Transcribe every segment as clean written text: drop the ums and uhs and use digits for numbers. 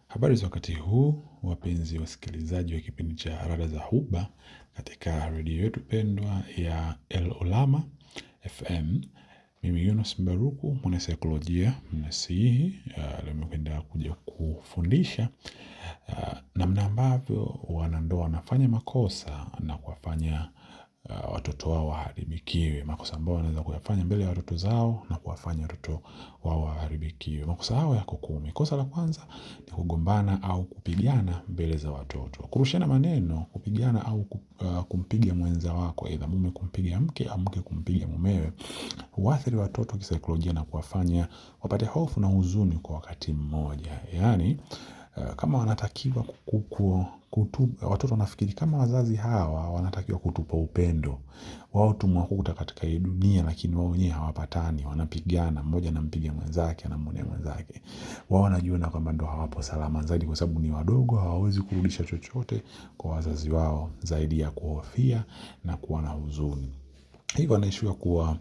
Habari za wakati huu, wapenzi wasikilizaji wa kipindi cha Rada za Huba katika redio yetu pendwa ya El Ulama FM. Mimi Yunus Mbaruku, mwanasaikolojia mnasihi, leo nimekwenda kuja kufundisha namna ambavyo wanandoa wanafanya makosa na kuwafanya watoto wao waharibikiwe. Makosa ambayo wanaweza kuyafanya mbele ya watoto zao na kuwafanya watoto wao waharibikiwe. Makosa hayo yako 10. Kosa la kwanza ni kugombana au kupigana mbele za watoto. Kurushiana maneno, kupigana au kumpiga mwenza wako, aidha mume kumpiga mke au mke kumpiga mumewe, huathiri watoto kisaikolojia na kuwafanya wapate hofu na huzuni kwa wakati mmoja. Yaani, kama wanatakiwa watoto wanafikiri kama wazazi hawa wanatakiwa kutupa upendo. Wao tumewakuta katika hii dunia, lakini wao wenyewe hawapatani, wanapigana, mmoja anampiga mwenzake, anamuonea mwenzake. Wao wanajiona kwamba ndo hawapo salama zaidi kwa sababu ni wadogo, hawawezi kurudisha chochote kwa wazazi wao zaidi ya kuhofia na kuwa na huzuni. Hivyo wanaishiwa kuwa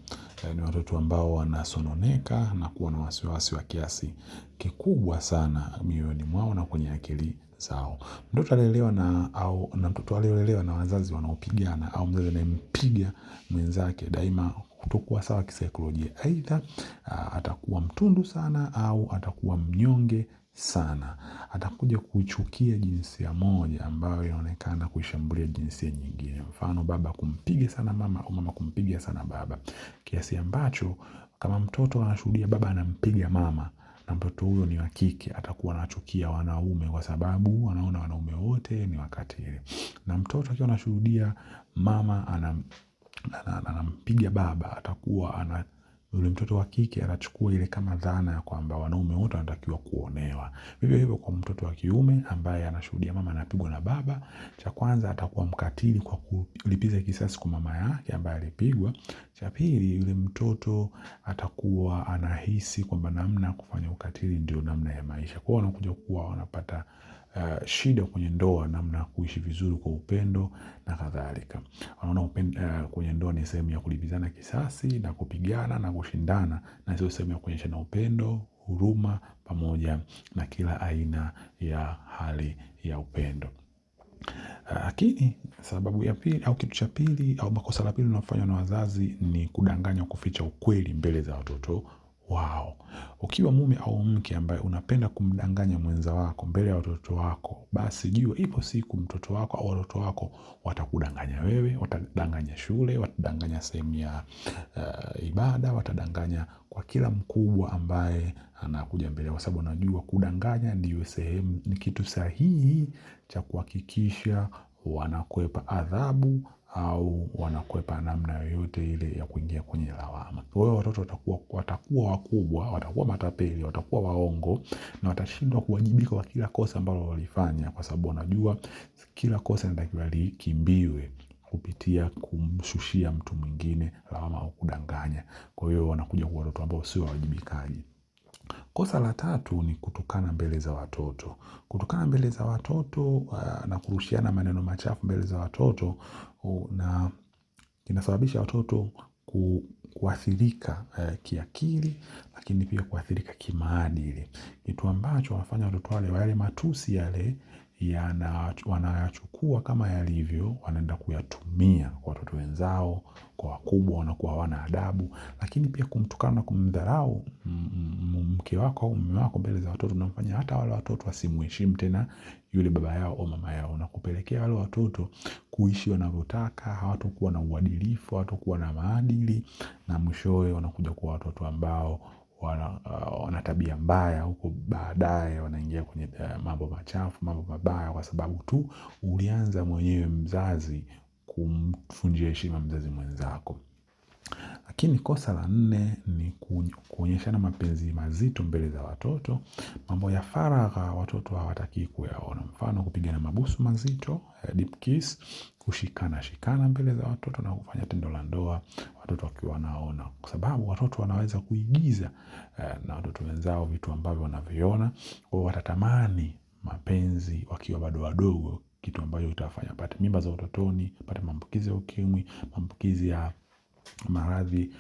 ni watoto ambao wanasononeka na kuwa na wasiwasi wa kiasi kikubwa sana mioyoni mwao na kwenye akili zao. Mtoto aliyelelewa na au na mtoto aliyelelewa na wazazi wanaopigana au mzazi anayempiga mwenzake daima kutokuwa sawa kisaikolojia. Aidha atakuwa mtundu sana au atakuwa mnyonge sana. Atakuja kuichukia jinsia moja ambayo inaonekana kuishambulia jinsia nyingine. Mfano baba kumpiga sana mama au mama kumpiga sana baba. Kiasi ambacho kama mtoto anashuhudia baba anampiga mama na mtoto huyo ni wa kike, atakuwa anachukia wanaume kwa sababu anaona wanaume wote ni wakatili. Na mtoto akiwa anashuhudia mama anampiga baba, atakuwa yule mtoto wa kike anachukua ile kama dhana ya kwamba wanaume wote wanatakiwa kuonewa. Vivyo hivyo kwa mtoto wa kiume ambaye anashuhudia mama anapigwa na baba, cha kwanza atakuwa mkatili kwa kulipiza kisasi kwa mama yake ambaye alipigwa. Cha pili, yule mtoto atakuwa anahisi kwamba namna kufanya ukatili ndio namna ya maisha. Kwa hiyo wanakuja kuwa wanapata shida kwenye ndoa, namna kuishi vizuri kwa upendo na kadhalika. Wanaona kwenye ndoa ni sehemu ya kulipizana kisasi na kupigana na kushindana, na sio sehemu ya kuonyeshana upendo, huruma pamoja na kila aina ya hali ya upendo. Lakini sababu ya pili au kitu cha pili au makosa la pili linalofanywa na wazazi ni kudanganya, kuficha ukweli mbele za watoto wao. Ukiwa mume au mke ambaye unapenda kumdanganya mwenza wako mbele ya watoto wako, basi jua ipo siku mtoto wako au watoto wako watakudanganya wewe, watadanganya shule, watadanganya sehemu ya ibada, watadanganya kwa kila mkubwa ambaye anakuja mbele, kwa sababu wanajua kudanganya ndiyo sehemu, ni kitu sahihi cha kuhakikisha wanakwepa adhabu au wanakwepa namna yoyote ile ya kuingia kwenye lawama. Kwa hiyo watoto watakuwa wakubwa, watakuwa matapeli, watakuwa waongo na watashindwa kuwajibika kwa kila kosa ambalo walifanya, kwa sababu wanajua kila kosa linatakiwa likimbiwe kupitia kumshushia mtu mwingine lawama au kudanganya. Kwa hiyo wanakuja kuwa watoto ambao sio wawajibikaji. Kosa la tatu ni kutukana mbele za watoto. Kutukana mbele za watoto na kurushiana maneno machafu mbele za watoto na inasababisha watoto kuathirika kiakili, lakini pia kuathirika kimaadili. Kitu ambacho wanafanya watoto wale yale matusi yale wanayachukua kama yalivyo, wanaenda kuyatumia kwa watoto wenzao, kwa wakubwa wanakuwa hawana adabu. Lakini pia kumtukana na kumdharau mke wako au mume wako mbele za watoto, unamfanya hata wale watoto wasimuheshimu tena yule baba yao au mama yao, na kupelekea wale watoto kuishi wanavyotaka. Hawatakuwa na uadilifu, hawatakuwa na maadili, na mwishowe wanakuja kuwa watoto ambao wana tabia mbaya huko baadaye, wanaingia kwenye mambo machafu, mambo mabaya, kwa sababu tu ulianza mwenyewe mzazi kumvunjia heshima mzazi mwenzako. Lakini kosa la nne ni kuonyeshana mapenzi mazito mbele za watoto. Mambo ya faragha watoto hawataki kuyaona. Mfano kupigana mabusu mazito, deep kiss, kushikana shikana mbele za watoto na kufanya tendo la ndoa watoto wakiwa wanaona. Kwa sababu watoto wanaweza kuigiza na watoto wenzao vitu ambavyo wanaviona. Kwa hiyo watatamani mapenzi wakiwa bado wadogo, kitu ambacho itafanya pate mimba za utotoni, pate maambukizi ya ukimwi, maambukizi ya maradhi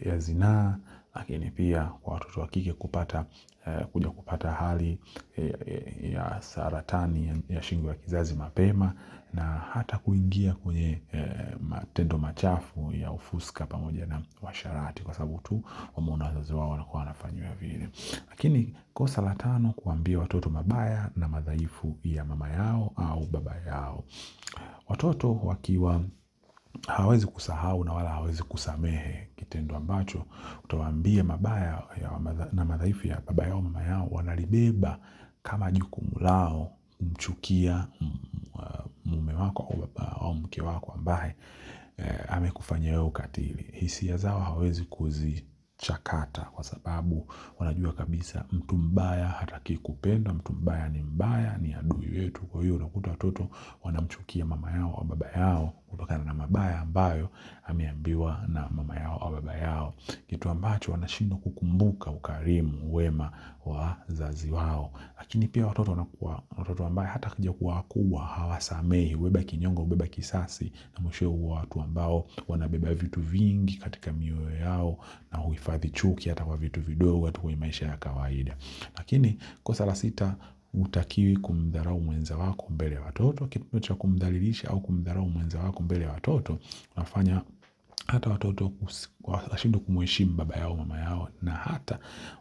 ya zinaa Lakini pia kwa watoto wa kike kupata kuja kupata hali ya saratani ya shingo ya kizazi mapema na hata kuingia kwenye matendo machafu ya ufuska pamoja na uasherati kwa sababu tu wameona wazazi wao wanakuwa wanafanyiwa vile. Lakini kosa la tano, kuambia watoto mabaya na madhaifu ya mama yao au baba yao. Watoto wakiwa hawawezi kusahau na wala hawawezi kusamehe kitendo ambacho utawaambia mabaya na madhaifu ya baba yao mama yao, wanalibeba kama jukumu lao kumchukia mume wako au baba au mke wako ambaye amekufanyia wewe ukatili. Hisia zao hawawezi kuzichakata kwa sababu wanajua kabisa mtu mbaya hataki kupendwa, mtu mbaya ni mbaya, ni adui wetu. Kwa hiyo unakuta watoto wanamchukia mama yao au baba yao kutokana na mabaya ambayo ameambiwa na mama yao au baba yao, kitu ambacho wanashindwa kukumbuka ukarimu, wema wa wazazi wao. Lakini pia watoto wanakuwa watoto ambaye hata wakija kuwa wakubwa hawasamehi, hubeba kinyongo, hubeba kisasi, na mwishowe huwa watu ambao wanabeba vitu vingi katika mioyo yao na huhifadhi chuki hata kwa vitu vidogo, hata kwenye maisha ya kawaida. Lakini kosa la sita, hutakiwi kumdharau mwenza wako mbele ya watoto. Kitendo cha kumdhalilisha au kumdharau mwenza wako mbele ya watoto unafanya hata watoto washindwe kumheshimu baba yao mama yao na hata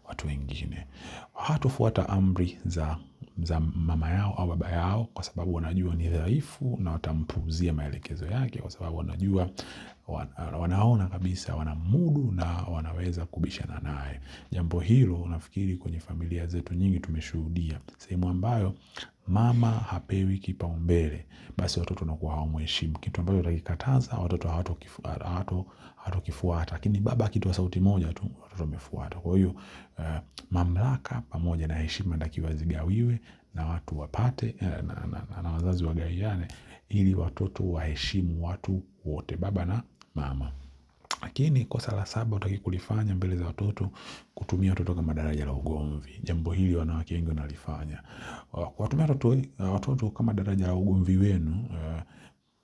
watu wengine. Hawatofuata amri za mama yao au baba yao kwa sababu wanajua ni dhaifu na watampuuzia maelekezo yake kwa sababu wanajua wanaona kabisa wanamudu na wanaweza kubishana naye. Jambo hilo nafikiri kwenye familia zetu nyingi tumeshuhudia. Sehemu ambayo mama hapewi kipaumbele, basi watoto wanakuwa hawamheshimu. Kitu ambacho utakikataza watoto hawatokifuata. Lakini baba akitoa sauti moja tu watoto wamefuata. Kwa hiyo mamlaka pamoja na heshima inatakiwa zigawiwe na watu wapate na wazazi wagaiane ili watoto waheshimu watu wote, baba na mama. Lakini kosa la saba hutaki kulifanya mbele za watoto, kutumia watoto kama daraja la ugomvi. Jambo hili wanawake wengi wanalifanya. Kuwatumia watoto kama daraja la ugomvi wenu,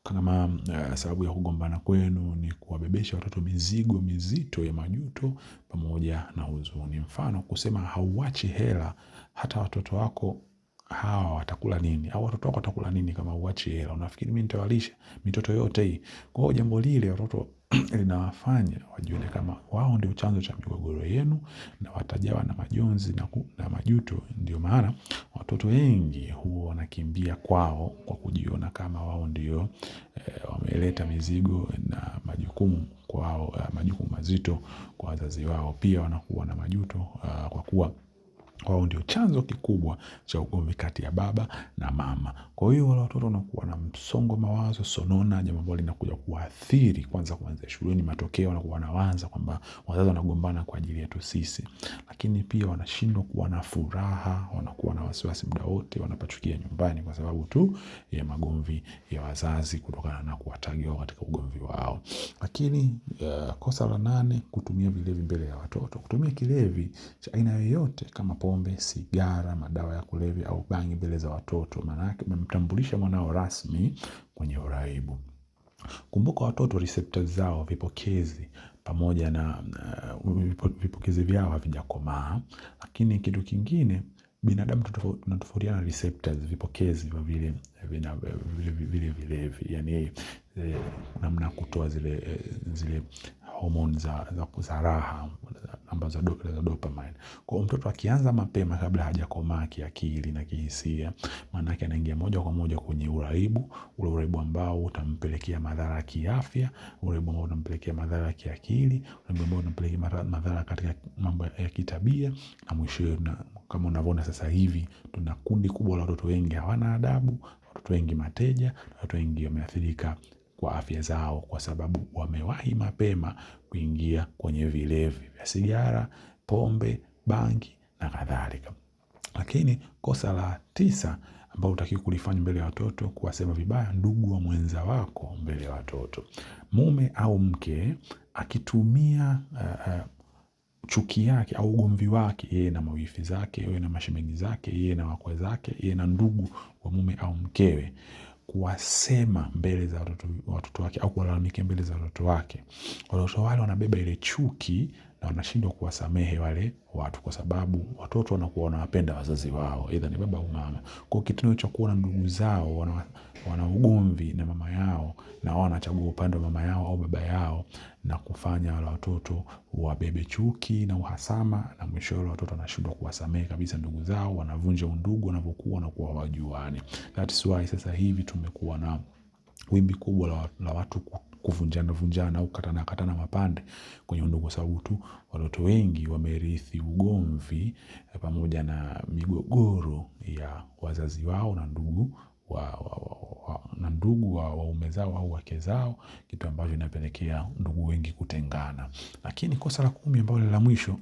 kama sababu ya kugombana kwenu ni kuwabebesha watoto mizigo mizito ya majuto pamoja na huzuni. Mfano, kusema hauachi hela hata watoto wako hawa watakula nini? Au watoto wako watakula nini kama huachi hela? Unafikiri mimi nitawalisha mitoto yote hii? Kwa hiyo jambo lile watoto linawafanya wajione kama wao ndio chanzo cha migogoro yenu na watajawa na majonzi na majuto. Ndio maana watoto wengi huwa wanakimbia kwao kwa kujiona kama wao ndio wameleta mizigo na majukumu kwao, majukumu mazito kwa wazazi wao. Pia wanakuwa na majuto kwa kuwa wao ndio chanzo kikubwa cha ugomvi kati ya baba na mama. Kwa hiyo wale watoto wanakuwa na msongo mawazo, sonona, jambo ambalo linakuja kuathiri kwanza kuanzia shuleni, matokeo wanakuwa wanawaza kwamba wazazi wanagombana kwa ajili yetu sisi. Lakini pia wanashindwa kuwa na furaha, wanakuwa na wasiwasi muda wote, wanapachukia nyumbani kwa sababu tu ya magomvi ya wazazi kutokana na kuwatagi wao katika ugomvi wao. Lakini kosa la nane, kutumia vilevi mbele ya watoto. Kutumia kilevi cha aina yoyote kama pombe, sigara, madawa ya kulevya au bangi mbele za watoto, maanake umemtambulisha mwanao rasmi kwenye uraibu. Kumbuka watoto receptors zao, vipokezi pamoja na vipokezi vyao havijakomaa. Lakini kitu kingine, binadamu tunatofautiana receptors, vipokezi vya vile vilevi, yani namna kutoa zile homoni za raha ambazo za dopamine. Kwa mtoto akianza mapema kabla hajakomaa kiakili na kihisia, maanake anaingia moja kwa moja kwenye uraibu, ule uraibu ambao utampelekea madhara kiafya, uraibu ambao utampelekea madhara kiakili, uraibu ambao utampelekea madhara katika mambo ya kitabia, na mwishowe kama unavyoona sasa hivi tuna kundi kubwa la watoto wengi hawana adabu, watoto wengi mateja, watoto wengi wameathirika kwa afya zao kwa sababu wamewahi mapema kuingia kwenye vilevi vya sigara, pombe, bangi na kadhalika. Lakini kosa la tisa ambalo hutakiwi kulifanya mbele ya watoto, kuwasema vibaya ndugu wa mwenza wako mbele ya watoto. Mume au mke akitumia chuki yake au ugomvi wake yeye na mawifi zake, yeye na mashemeji zake, yeye na wakwe zake, yeye na ndugu wa mume au mkewe, kuwasema mbele za watoto wake au kuwalalamikia mbele za watoto wake, watoto wale wanabeba ile chuki na na wanashindwa kuwasamehe wale watu, kwa sababu watoto wanakuwa wanawapenda wazazi wao, aidha ni baba au mama. Kwa kitendo cha kuona ndugu zao wana ugomvi na mama yao, na wao wanachagua upande wa mama yao au baba yao, na kufanya wale watoto wabebe chuki na uhasama, na mwisho wale watoto wanashindwa kuwasamehe kabisa ndugu zao, wanavunja undugu wanavyokuwa na kuwa hawajuani. That's why sasa hivi tumekuwa na wimbi kubwa la watu kuvunjana vunjana au katana katana mapande kwenye undugu, kwa sababu tu watoto wengi wamerithi ugomvi pamoja na migogoro ya wazazi wao na ndugu na ndugu wa waume zao au wake zao, kitu ambacho inapelekea ndugu wengi kutengana. Lakini kosa la 10 ambalo ni la mwisho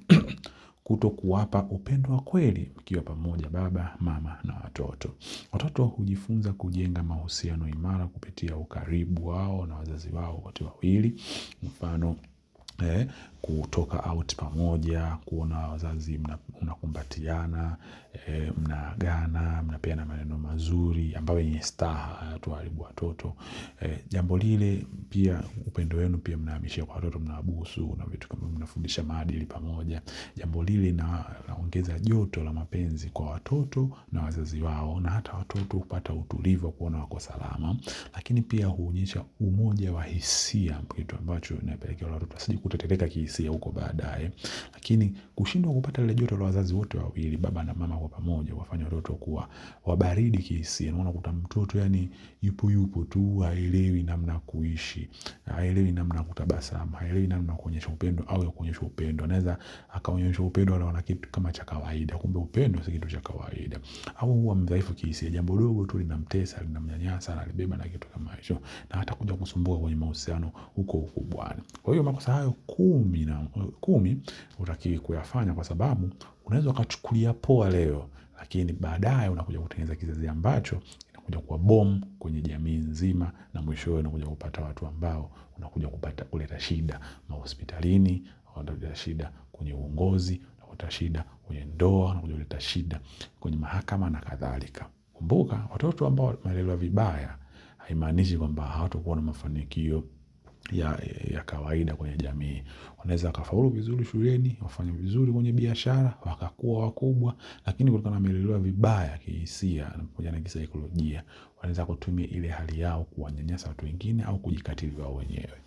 kuto kuwapa upendo wa kweli mkiwa pamoja baba, mama na watoto. Watoto hujifunza kujenga mahusiano imara kupitia ukaribu wao na wazazi wao wote wawili. Mfano kutoka out pamoja, kuona wazazi mnakumbatiana, mnaagana, mnapeana maneno mazuri ambayo yenye staha, hayatoharibu watoto. Jambo lile pia upendo wenu pia mnahamishia kwa watoto, mnawabusu na vitu kama, mnafundisha maadili pamoja. Jambo lile linaongeza joto la mapenzi kwa watoto na wazazi wao, na hata watoto hupata utulivu wa kuona wako salama. Lakini pia huonyesha umoja wa hisia, kitu ambacho inapelekea watoto wasije kutetereka kihisia huko baadaye. Lakini kushindwa kupata lile joto la wazazi wote wawili, baba na mama kwa pamoja, wafanya watoto kuwa wabaridi kihisia. Unakuta mtoto yani yupo tu, haelewi namna kuishi, haelewi namna kutabasamu, haelewi namna kuonyesha upendo au ya kuonyesha upendo. Anaweza akaonyesha upendo anaona kitu kama cha kawaida, kumbe upendo si kitu cha kawaida. Au huwa mdhaifu kihisia, jambo dogo tu linamtesa, linamnyanyasa, analibeba na kitu kama hicho, na hata kuja kusumbua kwenye mahusiano huko ukubwani. Kwa hiyo makosa hayo 10 hutakiwi kuyafanya, kwa sababu unaweza ukachukulia poa leo, lakini baadaye unakuja kutengeneza kizazi ambacho kinakuja kuwa bomu kwenye jamii nzima, na mwishowe unakuja kupata watu ambao unakuja kupata kuleta shida mahospitalini, wanaleta shida kwenye uongozi, unaleta shida kwenye ndoa, unakuja kuleta shida kwenye mahakama na kadhalika. Kumbuka, watoto ambao wamelelewa vibaya haimaanishi kwamba hawatakuwa na mafanikio ya kawaida kwenye jamii. Wanaweza wakafaulu vizuri shuleni, wafanye vizuri kwenye biashara, wakakuwa wakubwa, lakini kutokana na wamelelewa vibaya kihisia na pamoja na kisaikolojia, wanaweza kutumia ile hali yao kuwanyanyasa watu wengine au kujikatili wao wenyewe.